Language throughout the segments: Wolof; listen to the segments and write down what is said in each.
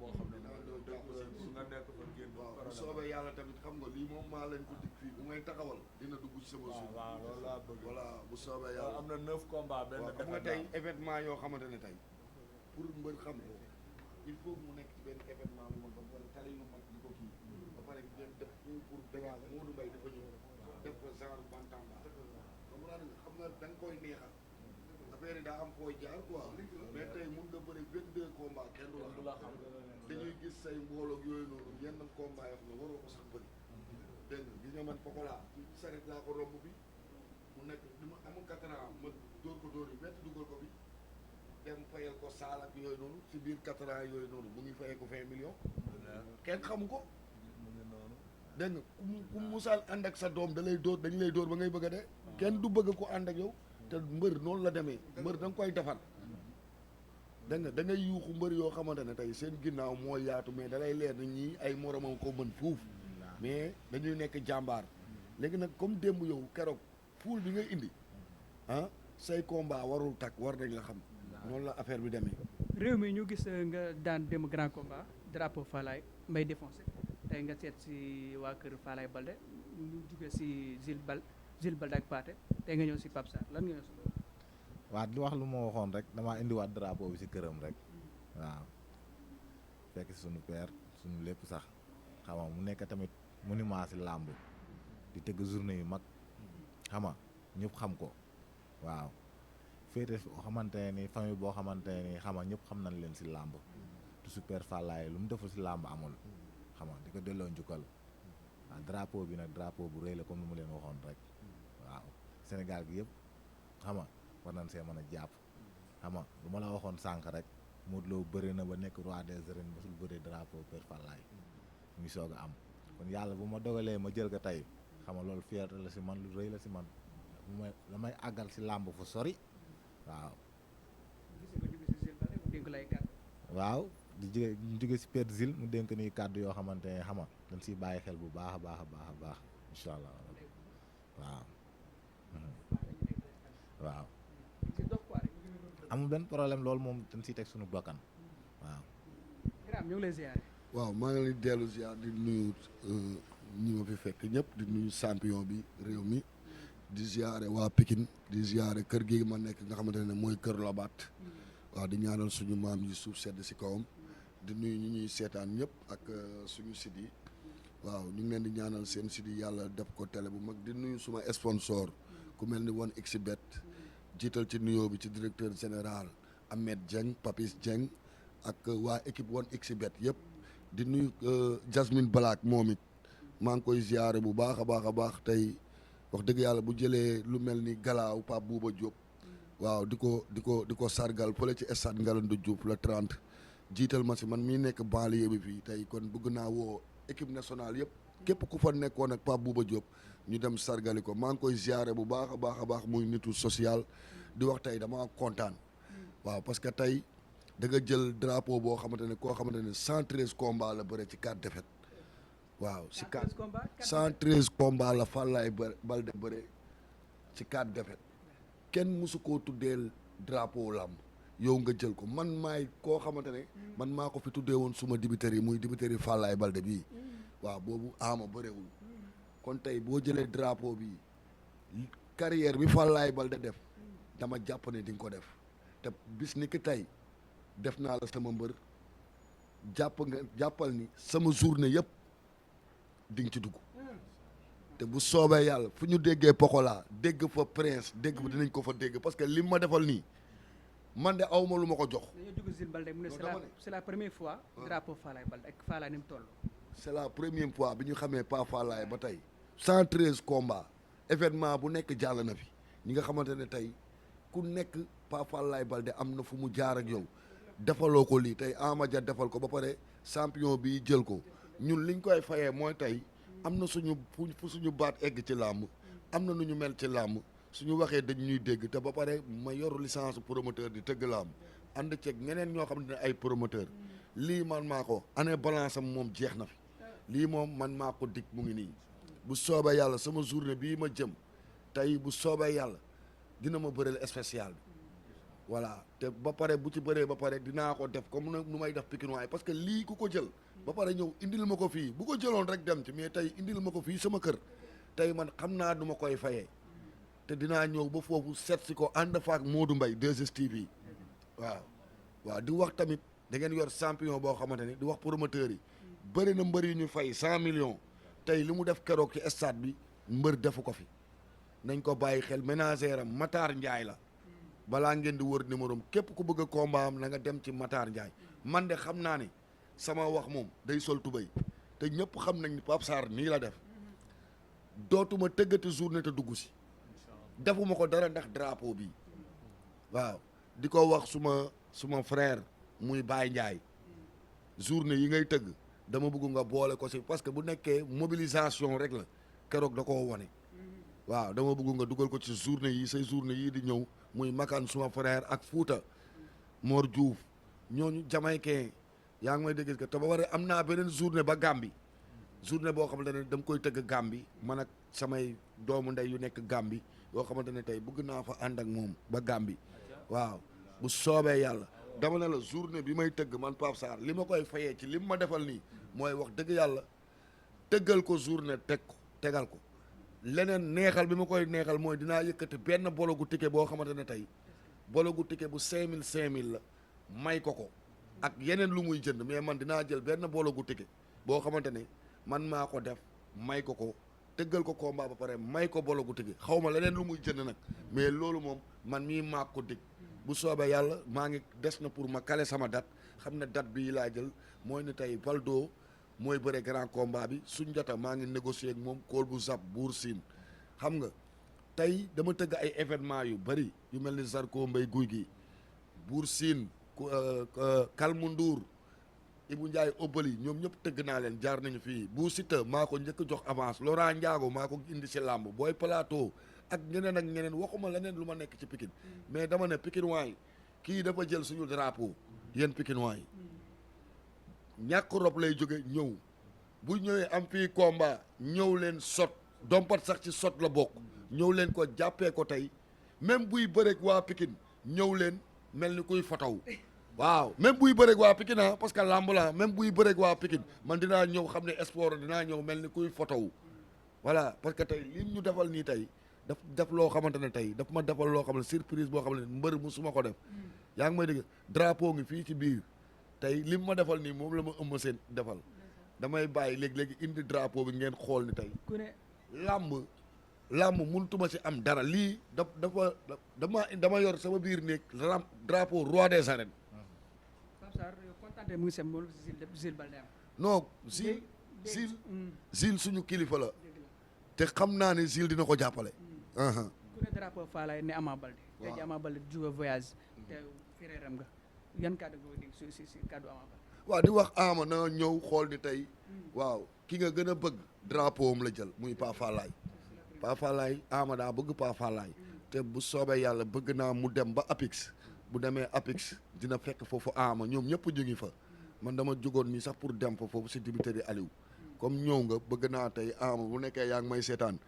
boo xam ne su nga nekk fa génn. waaw bu soobee yàlla tamit xam nga lii moom maa leen ko dig fii bu may taxawal dina dugg ci sama suuf. waaw loolu laa bëgg. voilà bu soobee yàlla am na 9 combats benn defet. xam nga tey événement yoo xamante ne tey pour mbër xam ko il faut mu nekk ci benn événement bu mag ba pare tali yu mag di ko kii. ba pare ngeen def pour dégager Modou Mbaye dafa ñëw def ko genre bantamba. xam nga da nga koy neexal. affaire yi daa am fooy jaar quoi mais tey mun nga bëri 22 combats kenn du la xam dañuy gis say mbooloo yooyu noonu yenn combats yoo xam ne waroo ko sax bëri dégg nga gis nga man Pokola ci saret laa ko romb bi mu nekk bi ma amul 4 ans ma dóor ko dóor yi métti dugal ko bi dem fayal ko saal ak yooyu noonu si biir 4 ans yooyu noonu mu ngi fayee ko 20 millions kenn xamu ko dégg nga ku musal ànd ak sa doom da lay dóor dañu lay dóor ba ngay bëgg a dee kenn du bëgg ko ànd ak yow te mbër noonu la demee mbër da nga koy defar da nga da ngay yuuxu mbër yoo xamante ne tey seen ginnaaw moo yaatu mais da lay leer na ñii ay moromam ko mën fuuf mais dañuy nekk jàmbaar léegi nag comme démb yow keroog fuul bi nga indi ah say combat warul takk war nañ la xam noonu la affaire bi demee. réew mi ñu gis nga daan démb grand combat drapeau Falaye Mbaye défoncé tey nga seet si waa kër Falaye Balde ñu jugee si Jules Balde ak Pathé tey nga ñëw si Pape Sarr lan nga ñëw si loolu. waaw di wax lu ma waxoon rek damaa indiwaat drapeau bi si këram rek waaw fekk suñu père suñu lépp sax xam nga mu nekk tamit monument si làmb di tëgg journée yu mag xam nga ñëpp xam ko waaw féete xamante ne ni famille boo xamante ne ni xam nga ñëpp xam nañ leen si làmb te super Falaye lu mu deful si làmb amul xam nga di ko delloo njukkal waaw drapeau bi nag drapeau bu rëy la comme lu mu leen waxoon rek waaw Sénégal gi yëpp xam nga war nañ see mën a jàpp xam nga lu ma la waxoon sànq rek Modou Lo bëri na ba nekk roi des arènes mosul bëri drapeau Père Falaye mu ngi soog a am kon yàlla bu ma dogalee ma jël ko tey xam nga loolu fierté la si man lu rëy la si man la may àggal si làmb fu sori waaw. waaw di jóge si Père Zil mu dénk nii kàddu yoo xamante ne xam nga dañ siy bàyyi xel bu baax a baax a baax a baax incha allah waaw. waaw amul benn problème loolu moom dañ siy teg suñu bakkan waaw. ñu ngi lay ziar. waaw maa ngi leen di dellu ziar di nuyu ñi ma fi fekk ñëpp di nuyu champion bi réew mi di ziare waa Pikine di ziare kër gi ma nekk nga xamante ne mooy kër Lobaat waaw di ñaanal suñu maam yi suuf sedd si kawam di nuyu ñi ñuy seetaan ñëpp ak suñu site yi waaw ñu ngi leen di ñaanal seen site yi yàlla def ko télé bu mag di nuyu suma sponsor ku mel ni 1xBet jiital ci nuyoo bi ci directeur général Ahmed Dieng Papis Dieng ak waa équipe 1xBet yëpp di nuyu Jasmine Balak moom it maa ngi koy ziare bu baax a baax a baax tey wax dëgg yàlla bu jëlee lu mel ni galaaw Pape Bouba Diop waaw di ko sargal fële ci stade Ngalandou Diouf le 30 jiital ma si man mii nekk banlieue bi fii tey kon bëgg naa woo équipe nationale yëpp képp ku fa nekkoon ak Pape Bouba Diop ñu dem sargali ko maa ngi koy ziare bu baax a baax a baax muy nitu social di wax tey dama kontaan waaw parce que tey da nga jël drapeau boo xamante ne koo xamante ne 113 combats la bëre ci 4 défaites waaw ci 4 113 combats la Falaye Balde bëre ci 4 défaites kenn mësu koo tuddeel drapeau lamb yow nga jël ko man maay koo xamante ne man maa ko fi tuddee woon suma dibiteri muy dibiteri Falaye Balde bii waaw boobu ama bëreewul kon tey boo jëlee drapeau bi carrière bi Falaye Balde def dama jàpp ne di nga ko def te bis ni ki tey def naa la sama mbër jàppal ni sama journée yëpp di nga ci dugg te bu soobee yàlla fu ñu déggee Pokola dégg fa Prince dégg fa dinañ ko fa dégg parce que li ma defal nii man de awma lu ma ko jox. dañoo dugg Jules Balde mu ne c'est la première fois drapeau Falaye Balde ak Falaye ni mu toll. c'est la première fois bi ñu xamee pas Falaye ba tey 113 combats événement bu nekk jàll na fi ñi nga xamante ne tey ku nekk pas Falaye Balde am na fu mu jaar ak yow defaloo ko lii tey Ama Dia defal ko ba pare champion bi jël ko ñun liñ koy fayee mooy tey am na suñu fu suñu baat egg ci làmb am na nu ñu mel ci làmb suñu waxee dañ ñuy dégg te ba pare ma yor licence promoteur di tëgg làmb ànd ceeg ñeneen ñoo xam ne ay promoteur lii man maa ko année balance am moom jeex na fi lii moom man maa ko dig mu ngi nii bu soobee yàlla sama journée bii ma jëm tey bu soobee yàlla dina ma bëreel spécial bi voilà te ba pare bu ci bëree ba pare dinaa ko def comme nu may def Pikinois parce que lii ku ko jël ba pare ñëw indil ma ko fii bu ko jëloon rek dem ci mais tey indil ma ko fii sama kër tey man xam naa du ma koy fayee te dinaa ñëw ba foofu seet si ko ànd faak Modou Mbaye 2STV waaw di wax tamit da ngeen yor champion boo xamante ni di wax promoteur yi bëri na mbër yi ñu fay 100 millions tey li mu def keroog ci stade bi mbër defu ko fi nañ ko bàyyi xel ménagère am Matar Ndiaye la balaa ngeen di wër numéro am képp ku bëgg a combat am na nga dem ci Matar Ndiaye man de xam naa ne sama wax moom day sol tubéy te ñëpp xam nañ ni Pape Sarr nii la def dootuma tëggati journée te dugg si defuma ko dara ndax drapeau bi waaw di ko wax suma frère muy Baye Ndiaye journée yi ngay tëgg dama bëgg nga boole ko si parce que bu nekkee mobilisation rek la keroog da koo wane waaw dama bëgg nga dugal ko ci journée yi say journée yii di ñëw muy Makan suma frère ak Fouta Mor Diouf ñooñu jamaïcain yaa ngi may dégg que te ba war am naa beneen journée ba Gambie journée boo xamante ne dama koy tëgg Gambie man ak samay doomu ndey yu nekk Gambie yoo xamante ne tey bëgg naa fa ànd ak moom ba Gambie waaw bu soobee yàlla dama ne la journée bi may tëgg man Pape Sarr li ma koy fayee ci li ma defal nii mooy wax dëgg yàlla tëggal ko journée tegal ko leneen neexal bi ma koy neexal mooy dinaa yëkkati benn bologu ticket boo xamante ne tey bologu ticket bu 5000 la may ko ak yeneen lu muy jënd mais man dinaa jël benn bologu ticket boo xamante ne man maa ko def may ko tëggal ko combat ba pare may ko bologu ticket xaw ma leneen lu muy jënd nag mais loolu moom man mii maa ko dig bu soobee yàlla maa ngi des na pour ma kale sama date xam ne date bii laa jël mooy ne tey Valdo mooy bëre grand combat bi suñ jota maa ngi négocier ak moom kool bu zap buur siin xam nga tey dama tëgg ay événement yu bëri yu mel ni Zarko Mbay guy gi buur siin Kalmu Ndour Ibou Ndiaye Obali ñoom ñëpp tëgg naa leen jaar nañu fii bu Siteu maa ko njëkk jox avance Laurent Ndiago maa ko indi si làmb booy plateau ak ñeneen waxuma leneen lu ma nekk ci Pikine mais dama ne Pikinois yi kii dafa jël suñu drapeau yéen Pikinois yi ñàkk rob lay jóge ñëw bu ñëwee am fii combat ñëw leen sot dompat sax ci sot la bokk ñëw leen ko jàppee ko tey même buy bëreeg waa Pikine ñëw leen mel ni kuy fotow waaw même buy bëreeg waa Pikine parce que làmb la même buy bëreeg waa Pikine man dinaa ñëw xam ne sport dinaa ñëw mel ni kuy fotow voilà parce que tey li ñu defal nii tey daf loo xamante ne tey daf ma defal loo xam ne surprise boo xam ne mbër musuma ko def yaa ngi may dégg drapeau ngi fii ci biir tey lim ma defal nii moom la ma ëmb seen defal damay bàyyi léegi indi drapeau bi ngeen xool ni tey làmb mënutuma ci am dara lii dama yor sama biir néeg drapeau roi des arènes. Pape Sarr yow kontaan mu ngi sem moom Zil Balde am. non Zil suñu kilifa la te xam naa ne Zil dina ko jàppale. ku ne drapeau Falaye ne Ama Balde. waaw tey jii Ama Balde jóge voyage. te frère am nga yan kàddu nga dégg si kàddu Ama Balde. waaw di wax Ama na ñëw xool ni tey waaw ki nga gën a bëgg drapeau am la jël muy Pa Falaye Pa Falaye Ama daa bëgg Pa Falaye te bu soobee yàlla bëgg naa mu dem ba Apix bu demee Apix dina fekk foofu Ama ñoom ñëpp ñu ngi fa man dama jógoon nii sax pour dem fa foofu si dibiteri Aliou comme ñëw nga bëgg naa tey Ama bu nekkee yaa ngi may seetaan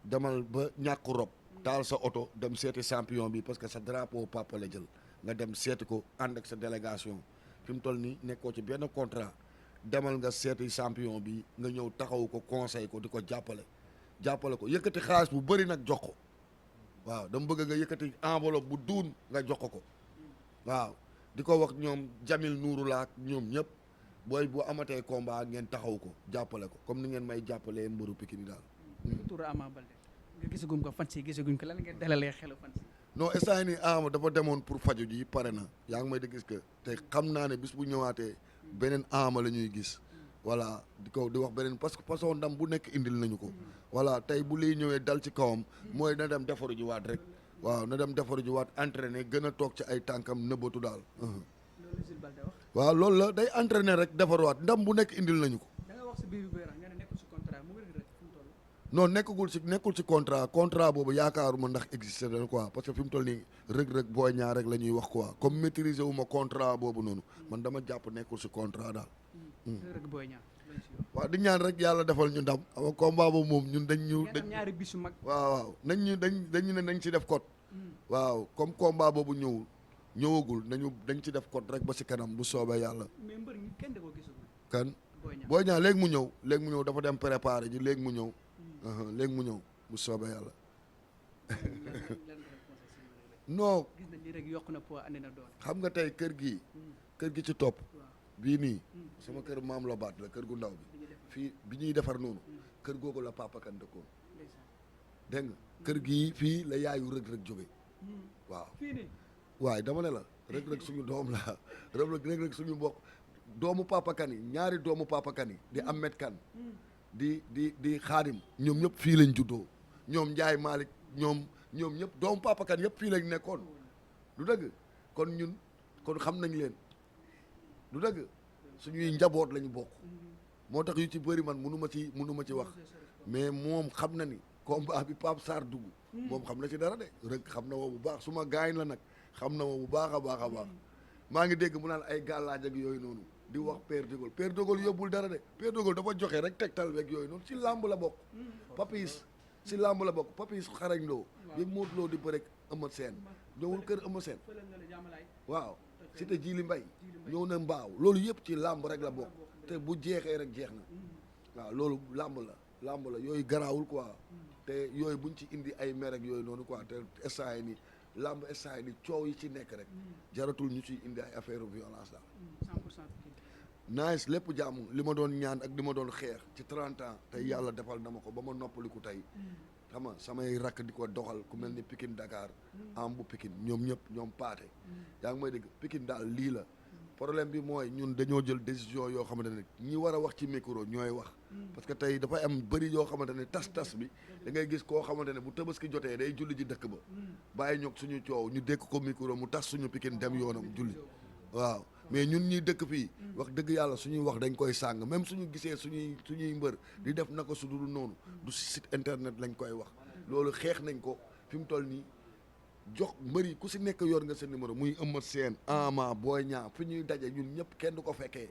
demal ba ñàkk rob taal sa oto dem seeti champion bi parce que sa drapeau papa la jël nga dem seeti ko ànd ak sa délégation fi mu toll nii nekkoo ci benn contrat demal nga seeti champion bi nga ñëw taxaw ko conseil ko di ko jàppale ko yëkkati xaalis bu bëri nag jox ko waaw dama bëgg nga yëkkati enveloppe bu duun nga jox ko waaw di ko wax ñoom Jamil Nuuru laak ñoom ñëpp booy bu amatee combat ngeen taxaw ko jàppale ko comme ni ngeen may jàppalee mbëru Pikine daal. tur Ama Balde nga gisagum ko fan si gisaguñ ko lan ngeen dalalee xelu fan si. non instant ni Ama dafa demoon pour faju ji pare na yaa ngi may di gis que te xam naa ne bis bu ñëwaatee beneen Ama la ñuy gis voilà di wax beneen parce que façon ndam bu nekk indil nañu ko voilà tey bu liy ñëwee dal ci kawam mooy na dem defaru ji waat rek waaw na dem defaru ji waat entraîné gën a toog ci ay tànkam nëbbatu daal. loolu Zil Balde wax. waaw loolu la day entraîné rek defaruwaat ndam bu nekk indil nañu ko. da nga wax si biir bi nga ne nekkul si contrat mu ngi rek fi mu toll. non nekkul ci contrat boobu yaakaaruma ndax existé na quoi parce que fi mu toll nii rëg-rëg Boy Niang rek la ñuy wax quoi comme maîtriser wu ma contrat boobu noonu man dama jàpp nekkul ci contrat daal. rëg Boy Niang. waaw di ñaan rek yàlla defal ñu ndam ama combat boobu moom ñun dañ ñaari bisu mag. waaw nañ ne nañ ci def code. waaw comme combat boobu ñëwul ñëwagul dañ ci def code rek ba si kanam bu soobee yàlla. mais mbër ñi kenn da koo gisagul. kan Boy Niang. Boy Niang léegi mu ñëw dafa dem préparer ji léegi mu ñëw. léegi mu ñëw bu soobee yàlla. lan nga conseil si mbër rek. non gis nañ ni rek yokk na poids andi na doole. xam nga tey kër gi ci topp waaw bii nii sama kër maam la baat la kër gu ndaw bi li ñu def fii bi ñuy defar noonu kër googu la Papa Kane dëkkoon ndeysaan. dégg nga kër gii fii la yaayu rëg-rëg jóge waaw fii nii. waaye dama ne la rëg-rëg suñu doom la rëg-rëg suñu mbokk doomu Papa Kane yi ñaari doomu Papa Kane yi di Ahmed Kane di Xaadim ñoom ñëpp fii lañ juddoo ñoom Njaay Malick ñoom ñëpp doomu Papa Kane yëpp fii lañ nekkoon du dëgg kon ñun kon xam nañ leen du dëgg suñuy njaboot lañu bokk moo tax yu ci bëri man mënu ma ci wax mais moom xam na ni combat bi Pape Sarr dugg moom xam na ci dara de rek xam na woo bu baax suma gaañ la nag xam na woo bu baax a baax maa ngi dégg mu naan ay gàllaaj ak yooyu noonu di wax Père de Gaulle yóbbul dara de Père de Gaulle dafa joxe rek tegtal beeg yooyu noonu si làmb la bokk Papis si làmb la bokk Papis xarañ loo bi Modou Lo di bëre Eumeu Sène ñëwul kër Eumeu Sène waaw Cité Djily Mbaye ñëw na mbaaw loolu yëpp ci làmb rek la bokk te bu jeexee rek jeex na waaw loolu làmb la yooyu garaawul quoi te yooyu buñ ci indi ay mer ak yooyu noonu quoi te instant yi nii làmb instant yi nii coow yi ci nekk rek jaratul ñu ciy indi ay affaire violence la 100% nice lépp jàmm li ma doon ñaan ak li ma doon xeex ci 30 ans tey yàlla defal na ma ko ba ma noppaliku tey xam nga samay rakk di ko doxal ku mel ni Pikine Dakar am bu Pikine ñoom ñëpp ñoom paate yaa ngi may dégg Pikine daal lii la problème bi mooy ñun dañoo jël décision yoo xamante ne ñi war a wax ci micro ñooy wax parce que tey dafay am bëri yoo xamante ne tas bi da ngay gis koo xamante ne bu Tabaski jotee day julli ji dëkk ba bàyyi ñoog suñu coow ñu dékk ko micro mu tas suñu Pikine dem yoonam julli waaw mais ñun ñuy dëkk fii wax dëgg yàlla suñuy wax dañ koy sàng même suñu gisee suñuy mbër di def naka su dul noonu du si site internet lañ koy wax loolu xeex nañ ko fi mu toll nii jox mbëri ku si nekk yor nga sa numéro muy Eumeu Sène Ama Boy Niang fi ñuy daje ñun ñëpp kenn du ko fekkee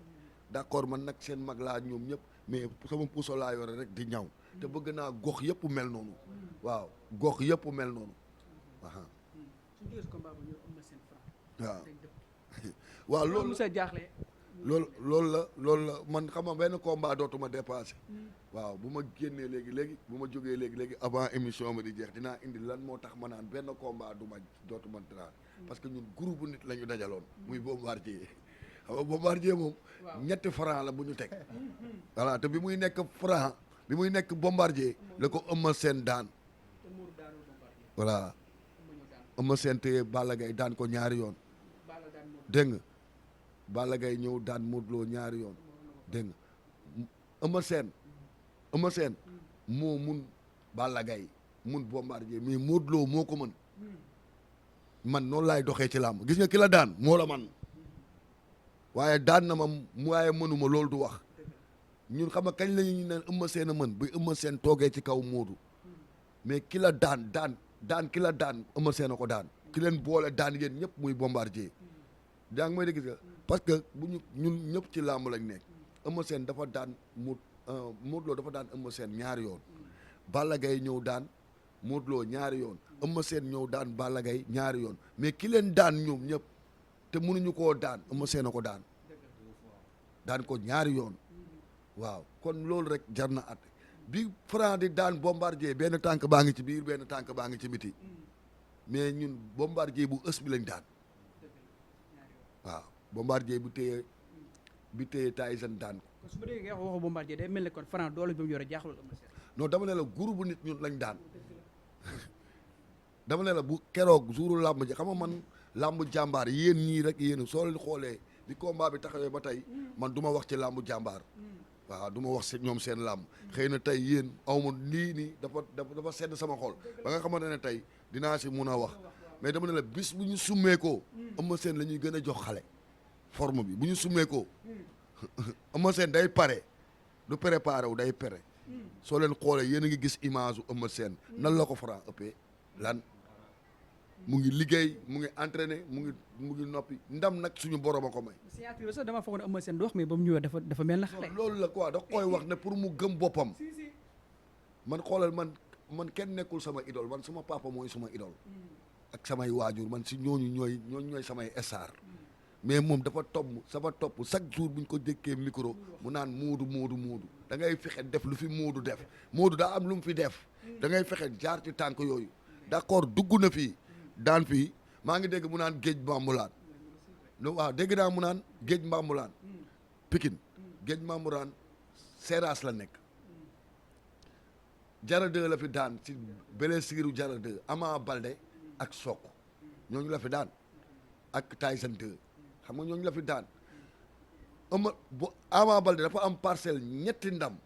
d'accord man nag seen mag laa ñoom ñëpp mais sama puso laa yore rek di ñaw te bëgg naa gox yëpp mel noonu waaw gox yëpp mel noonu waaw waaw loolu sa jaaxle loolu la man xam nga benn combat dootuma dépassé waaw bu ma génnee léegi bu ma jógee léegi avant émission bi di jeex dinaa indi lan moo tax ma naan benn combat dootuma dara parce que ñun groupe nit la ñu dajaloon muy Bombardier xam nga Bombardier moom ñetti franc la bu ñu teg voilà te bi muy nekk Bombardier la ko Eumeu Sène daan voilà Eumeu Sène téye Balla Gaye daan ko ñaari yoon dégg nga Balla Gaye ñëw daan Modou Lo ñaari yoon dégg nga Eumeu Sène moo mun Balla Gaye mun Bombardier mais Modou Lo moo ko mën man noonu laay doxee ci làmb gis nga ki la daan moo la man waaye daan na ma waaye mënuma loolu du wax ñun xam nga kañ la ñu ne Eumeu Sène a mën bi Eumeu Sène toogee ci kaw Modou mais ki la daan ki la daan Eumeu Sène a ko daan ki leen boole daan yéen ñëpp muy Bombardier yaa ngi may dégg nga parce que bu ñun ñëpp ci làmb lañ nekk Eumeu Sène dafa daan Modou Lo dafa daan Eumeu Sène ñaari yoon Balla Gaye ñëw daan Modou Lo ñaari yoon Eumeu Sène ñëw daan Balla Gaye ñaari yoon mais ki leen daan ñoom ñëpp te mënuñu koo daan Eumeu Sène a ko daan ko ñaari yoon waaw kon loolu rek jar na at bi Franc di daan Bombardier benn tànk baa ngi ci biir benn tànk baa ngi ci biti mais ñun Bombardier bu ës bi lañ daan waaw Bombardier bi téye Tyson daan ko. kon su ma déggee nga waxu Bombardier day mel ni kon Franc doole bi mu yore jaaxul Eumeu Sène. non dama ne la groupe bu nit ñun lañ daan dama ne la bu keroog jouru làmb ji xam nga man làmb jàmbaar yéen ñii rek yéen soo leen xoolee bi combat bi taxawee ba tey man du ma wax ci làmb jàmbaar waaw du ma wax si ñoom seen làmb xëy na tey yéen awma lii nii dafa sedd sama xol ba nga xamante ne tey dinaa si mun a wax mais dama ne la bis bu ñu summeekoo Eumeu Sène la ñuy gën a jox xale forme bi bu ñu summeekoo Eumeu Sène day pare du préparé wu day pere soo leen xoolee yéen a ngi gis image u Eumeu Sène nan la ko Franc ëppee lan mu ngi liggéey mu ngi entraîné mu ngi noppi ndam nag suñu borom a ko may. signature sax dama foog ne Eumeu Sène du wax mais ba mu ñëwee dafa mel na xale. loolu la quoi da koy wax ne pour mu gëm boppam man xoolal man kenn nekkul sama idole man suma papa mooy suma idole ak samay waajur man si ñooñu ñooy samay star mais moom dafa topp chaque jour buñ ko jékkee micro mu naan Moodu da ngay fexe def lu fi Moodu def Moodu daa am lu mu fi def da ngay fexe jaar ci tànk yooyu d'accord dugg na fii daan fii maa ngi dégg mu naan géej Mbambulaan waaw dégg naa mu naan géej Mbambulaan Pikine géej Mbambulaan Seras la nekk Jara 2 la fi daan ci blessure Jara 2 Ama Balde ak Sokk ñooñu la fi daan ak Tyson 2 xam nga ñooñu la fi daan Ama Balde dafa am parcelle ñetti ndam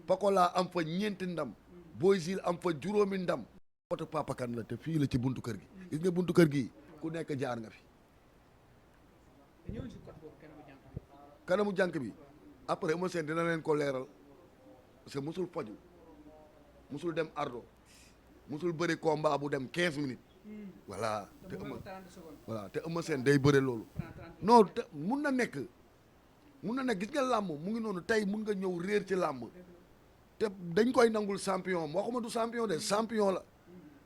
Pakola am fa ñeenti ndam Boy Zil am fa juróomi ndam oto Papa Kane la te fii la ci buntu kër gi gis nga buntu kër gi ku nekk jaar nga fi kanamu jànk bi après Eumeu Sène dina leen ko leeral parce que musul faju musul dem ardo musul bëri combat bu dem 15 minutes voilà te Eumeu Sène day bëre loolu non te mun na nekk gis nga làmb mu ngi noonu tey mun nga ñëw réer ci làmb te dañ koy nangul champion waxuma du champion de champion la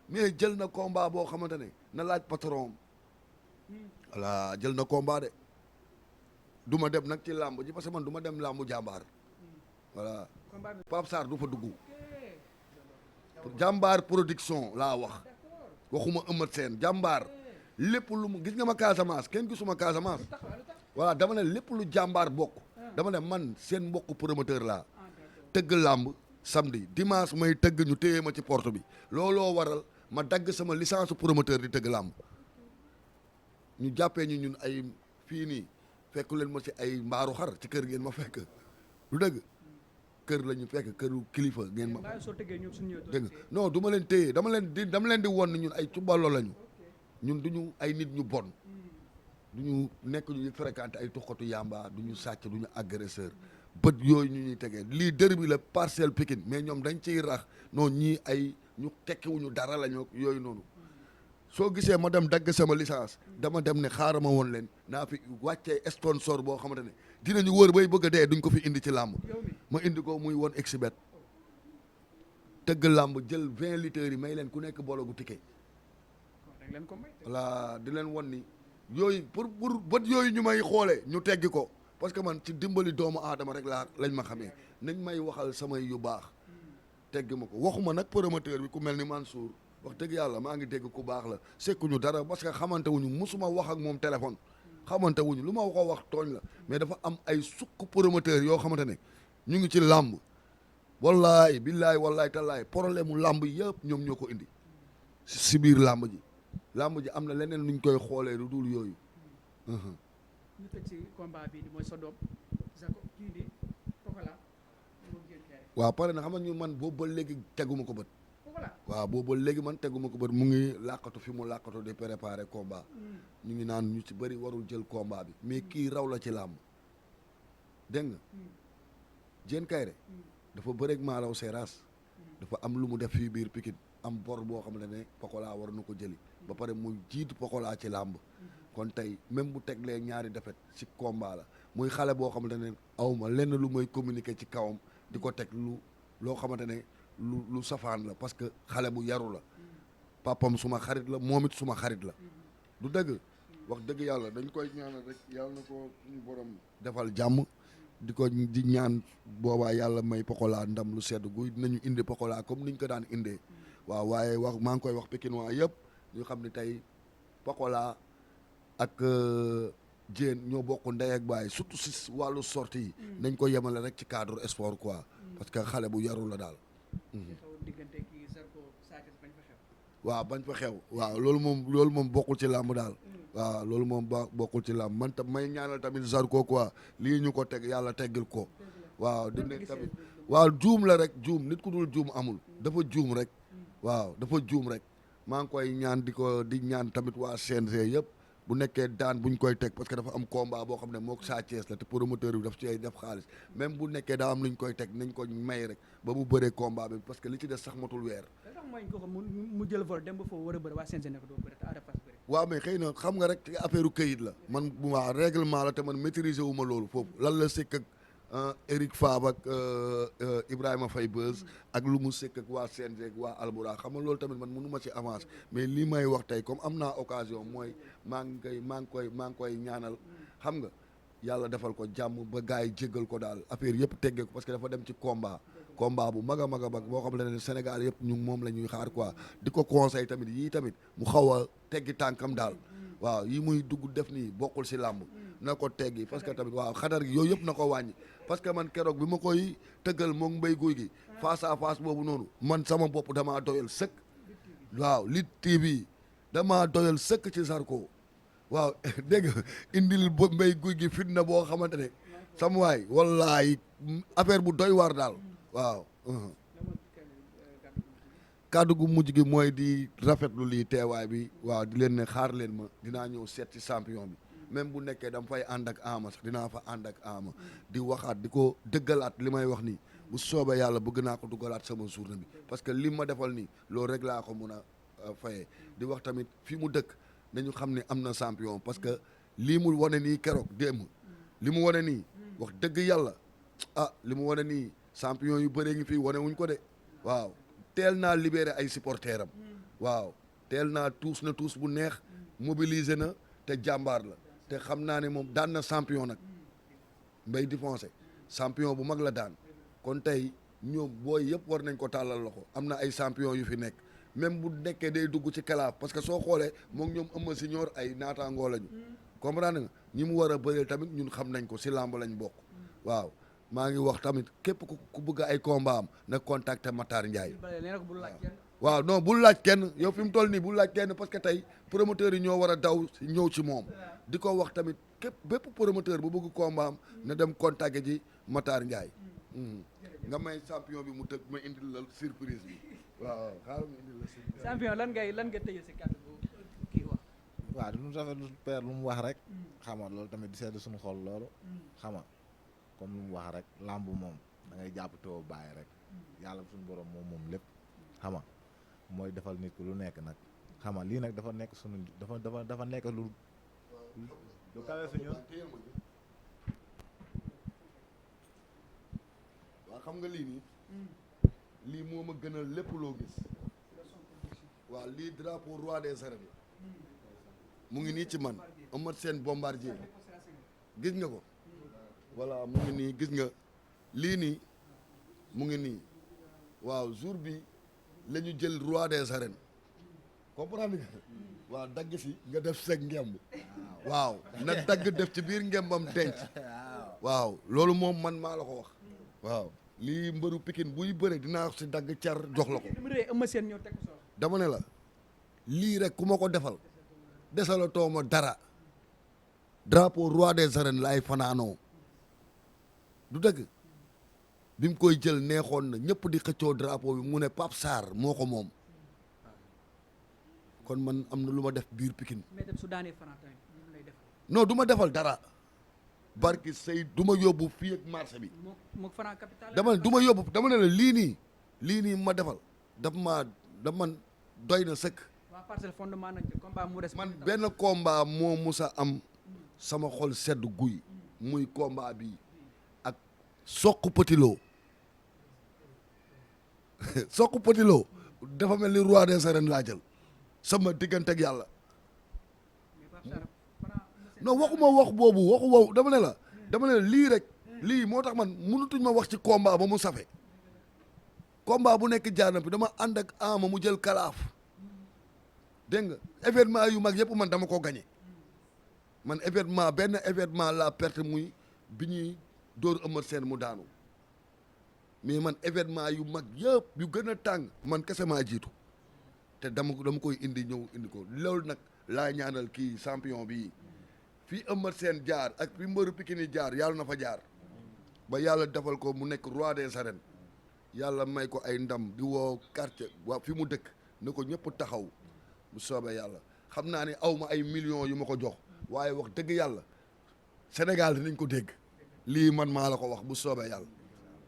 mais jël na combat boo xamante ne na laaj patron voilà jël na combat de du ma dem nag ci làmb ji parce que man du ma dem làmbu jàmbaar voilà Pape Sarr du fa dugg jàmbaar production laa waxuma Eumeu Sène jàmbaar lépp lu mu gis nga ma Casamance kenn gisuma Casamance voilà dama ne lépp lu jàmbaar bokk dama ne man seen mbokku promoteur laa tëgg làmb samedi dimanche may tëgg ñu téye ma ci porte bi looloo waral ma dagg sama licence promoteur di tëgg làmb ñu jàppee ñu ñun ay fii nii fekk leen ma ci ay mbaaru xar ci kër ngeen ma fekk lu dëgg kër la ñu fekk këru kilifa ngeen ma dégg nga non du ma leen téye dama leen di won ñun ay cubbaloo lañu ñun duñu ay nit ñu bon duñu nekk ñu fréquenté ay tuxkatu yamba duñu sàcc duñu agresseur bët yooyu ñu ñuy tegee lii dër bi la Parcelles Pikine mais ñoom dañ ciy rax non ñii ay ñu tekkiwuñu dara la ñu yooyu noonu soo gisee ma dem dagg sama licence dama dem ne xaaral ma woon leen naa fi wàccee sponsor boo xamante ne dinañu wër bay bëgg a dee duñ ko fi indi ci làmb ma indi ko muy woon exhibet tëgg làmb jël 20 litres yi may leen ku nekk bologu ticket voilà di leen won ni yooyu pour bët yooyu ñu may xoolee ñu teggi ko parce que man ci dimbali doomu aadama rek lañ ma xamee nañ may waxal samay yu baax teggi ma ko waxuma nag promoteur bi ku mel ni Mansour wax dëgg yàlla maa ngi dégg ku baax la sekkuñu dara parce que xamante wuñu musuma wax ak moom téléphone xamante wuñu lu ma ko wax tooñ la mais dafa am ay sukk promoteur yoo xamante ne ñu ngi ci làmb wallaay billaay wallaay tallaay problème mu làmb yëpp ñoom ñoo ko indi si biir làmb ji am na leneen luñ koy xoolee lu dul yooyu ñu tëj ci combat bi mooy sa doom Jacob kii di Pokola waaw pare na xam nga ñu man boobu ba léegi teguma ko bët waaw boobu ba léegi man teguma ko bët mu ngi làqatu fi mu làqatu di préparer combat ñu ngi naan ñu ci bëri warul jël combat bi mais kii raw la ci làmb dégg nga Diène Kaïré dafa bëreeg Malaw Seras dafa am lu mu def fii biir Pikine am bor boo xamante ne Pokola war na ko jëli ba pare muy jiitu Pokola ci làmb kon tey même bu teglee ñaari défaite ci combat la muy xale boo xamante ne awma lenn lu may communiquer ci kawam di ko teg loo xamante ne lu safaan la parce que xale bu yaru la papam suma xarit la moom it suma xarit la du dëgg wax dëgg yàlla dañ koy ñaanal rek yàlla na ko suñu borom defal jàmm di ñaan boobaa yàlla may Pokola ndam lu sedd guy dinañu indi Pokola comme niñ ko daan indee waaw waaye maa ngi koy wax Pikinois yëpp ñu xam ne tey Pokola ak Diène ñoo bokk ndey ak baay surtout si wàllu sortie yi nañ ko yemale rek ci cadre sport quoi parce que xale bu yaru la daal waaw bañ fa xew waaw loolu moom bokkul ci làmb daal waaw loolu moom bokkul ci làmb man tam may ñaanal tamit Zarko quoi lii ñu ko teg yàlla teggil ko waaw di ne tamit waaw juum la rek juum nit ku dul juum amul dafa juum rek waaw dafa juum rek maa ngi koy ñaan di ñaan tamit waa CNG yëpp bu nekkee daan buñ koy teg parce que dafa am combat boo xam ne mook Sa Thiès la te promoteur bi daf ci ay def xaalis même bu nekkee daa am luñ koy teg nañ ko may rek ba mu bëree combat bi parce que li ci des sax matul weer. mu jël vol dem ba foofu war a bëri waa CNG ne ko doo bëri te Ada Fass bëri. waaw mais xëy na xam nga rek affaire këyit la man bu ma règlement la te man maîtriser wu ma loolu foofu lan la sekk ak Eric Favre ak Ibrahima Faye Beuz ak lu mu sekk ak waa CNG ak waa Albourakh xam nga loolu tamit man mënu ma ci avance mais lii may wax tey comme am naa occasion mooy maa ngi koy ñaanal xam nga yàlla defal ko jàmm ba gars yi jéggal ko daal affaire yëpp teggee ko parce que dafa dem ci combat bu mag a mag a mag boo xam ne Sénégal yëpp ñu moom la ñuy xaar quoi di ko conseil tamit yii tamit mu xaw a teggi tànkam daal waaw yi muy dugg def nii bokkul si làmb na ko teggi parce que tamit waaw xadar gi yooyu yëpp na ko wàññi parce que man keroog bi ma koy tëggal moom mbéy guy gi face à face boobu noonu man sama bopp damaa doyal sëkk waaw Lutte TV damaa doyal sëkk ci Zarko waaw dégg nga indil mbéy guy gi fitna boo xamante ne sama waay wallaahi affaire bu doy waar daal waaw kàddu gu mujj gi mooy di rafetlu lii teewaay bi waaw di leen ne xaar leen ma dinaa ñëw seet ci champion bi même bu nekkee dama fay ànd ak Ama sax dinaa fa ànd ak Ama di waxaat di ko dëggalaat li may wax nii bu soobee yàlla bëgg naa ko duggalaat sama journée bi parce que li ma defal nii loolu rek laa ko mun a fayee di wax tamit fi mu dëkk nañu xam ne am na champion parce que lii mu wane nii keroog démb li mu wane nii wax dëgg yàlla li mu wane nii champion yu bëree ngi fii wane wuñ ko de waaw teel naa libéré ay supporters am waaw teel naa tuus na tuus bu neex mobiliser na te jàmbaar la te xam naa ne moom daan na champion nag Mbaye Difoncer champion bu mag la daan kon tey ñoom booy yëpp war nañ ko tàllal loxo am na ay champion yu fi nekk même bu nekkee day dugg ci kalaaf parce que soo xoolee moom ñoom ëmma senior ay naataangoo lañu comprendre nga ñi mu war a bëreel tamit ñun xam nañ ko si làmb lañ bokk waaw maa ngi wax tamit képp ku bëgg ay combat am na contacter Matar Ndiaye waaw non bul laaj kenn yow fi mu toll nii bul laaj kenn parce que tey promoteurs yi ñoo war a daw ñëw ci moom di ko wax tamit bépp promoteur bu bëgg combat am na dem contacter ji Matar Ndiaye nga may champion bi mu tëgg ma indil la surprise bi waaw xaaral ma indil la surprise champion lan nga tëjee si kàddu bu kii wax waaw du ñu rafetlu père lu mu wax rek xam nga loolu tamit di sedd suñu xol loolu xam nga comme lu mu wax rek làmb moom da ngay jàpp too bàyyi rek yàlla suñu borom moom lépp xam nga mooy defal nit ku lu nekk nag xam nga lii nag dafa nekk suñu dafa nekk lu kawe suñu waaw xam nga lii nii lii moo ma gënal lépp loo gis waaw lii drapeau roi des arènes mu ngi nii ci man Eumeu Sène Bombardier gis nga ko voilà mu ngi nii gis nga lii nii mu ngi nii waaw jour bi la ñu jël roi des arènes comprendre nga waaw dagg si nga def seg ngemb waaw na dagg def ci biir ngembam denc waaw loolu moom man maa la ko wax waaw lii mbëru Pikine buy bëre dinaa si dagg car jox la ko dama ne la lii rek ku ma ko defal desala tooma dara drapeau roi des arènes laay fanaanoo du dëgg bi mu koy jël neexoon na ñëpp di xëccoo drapeau bi mu ne Pape Sarr moo ko moom kon man am na lu ma def biir Pikine non du ma defal dara barki say du ma yóbbu fii ak marché bi dama du ma yóbbu dama ne la lii nii ma defal daf man doy na sëkk man benn combat moo musa am sama xol sedd guy muy combat bi ak Sokh Petit Lo Sokh Petit Lo dafa mel ni roi des arènes laa jël sama diggante ak yàlla non waxuma wax boobu waxu wow dama ne la lii rek lii moo tax man mënutuñ ma wax ci combat ba mu safe combat bu nekk jaanam bi dama ànd ak Ama mu jël kalaaf dégg nga événement yu mag yëpp man dama ko gagné man benn événement la perte muy bi ñuy dóor Eumeu Sène mu daanu mais man événement yu mag yëpp yu gën a tàng man kese maa jiitu te dama koy indi ko loolu nag laa ñaanal kii champion bi fii Eumeu Sène jaar ak fi mbëru Pikine jaar yàlla na fa jaar ba yàlla defal ko mu nekk roi des arènes yàlla may ko ay ndam di woo quartier waa fi mu dëkk na ko ñëpp taxaw bu soobee yàlla xam naa ne aw ma ay millions yu ma ko jox waaye wax dëgg yàlla Sénégal dinañ ko dégg lii man maa la ko wax bu soobee yàlla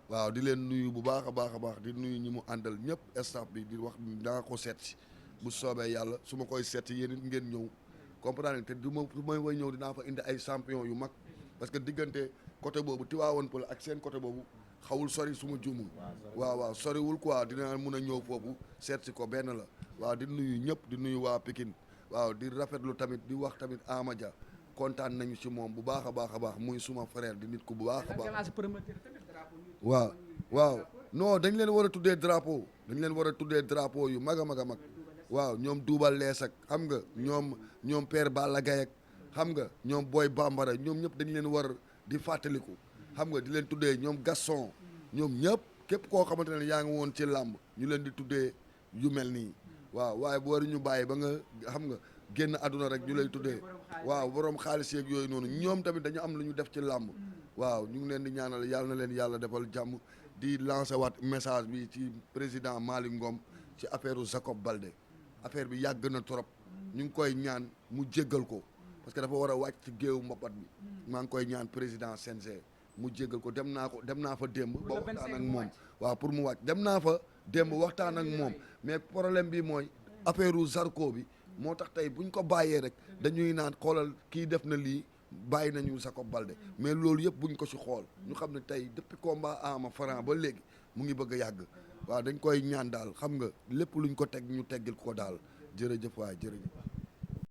waaw di leen nuyu bu baax a baax di nuyu ñi mu àndal ñëpp staff bi di wax daa ko seet si bu soobee yàlla su ma koy seet si yéen it ngeen ñëw comprendre te su may way ñëw dinaa fa indi ay champion yu mag parce que diggante côté boobu Tivaouane Peulh ak seen côté boobu xawul sori suma juumul waaw soriwul quoi dina mun a ñëw foofu seet si ko benn la waaw di nuyu ñëpp di nuyu waa Pikine waaw di rafetlu tamit di wax tamit Ama Dia kontaan nañu ci moom bu baax a baax muy suma frère di nit ku bu baax a baax waaw non dañ leen war a tuddee drapeau yu mag a mag a mag waaw ñoom duubal lees ak xam nga ñoom père Balla Gaye ak xam nga ñoom Boy Bambara ñoom ñëpp dañ leen war di fàttaliku xam nga di leen tuddee ñoom Gaston ñoom ñëpp képp koo xamante ne yaa ngi woon ci làmb ñu leen di tuddee yu mel nii waaw waaye bu war ñu bàyyi ba nga xam nga génn àdduna rek ñu lay tuddee waaw borom xaalis yeeg yooyu noonu ñoom tamit dañu am lu ñu def ci làmb waaw ñu ngi leen di ñaanal yàlla na leen yàlla defal jàmm di lancer waat message bi ci président Malick Ngom ci affaire Jacob Baldé affaire bi yàgg na trop ñu ngi koy ñaan mu jéggal ko parce que dafa war a wàcc ci géewu mbapat bi maa ngi koy ñaan président CNG mu jéggal ko dem naa fa démb ba waxtaan ak moom waaw pour mu wàcc dem naa fa démb waxtaan ak moom mais problème bi mooy affaire Zarko bi moo tax tey buñ ko bàyyee rek dañuy naan xoolal kii def na lii bàyyi nañu Jacob Baldé mais loolu yëpp buñ ko ci xool ñu xam ne tey depuis combat Ama Franc ba léegi mu ngi bëgg a yàgg waaw dañ koy ñaan daal xam nga lépp luñ ko teg ñu teggil ko daal jërëjëf waay jërëjëf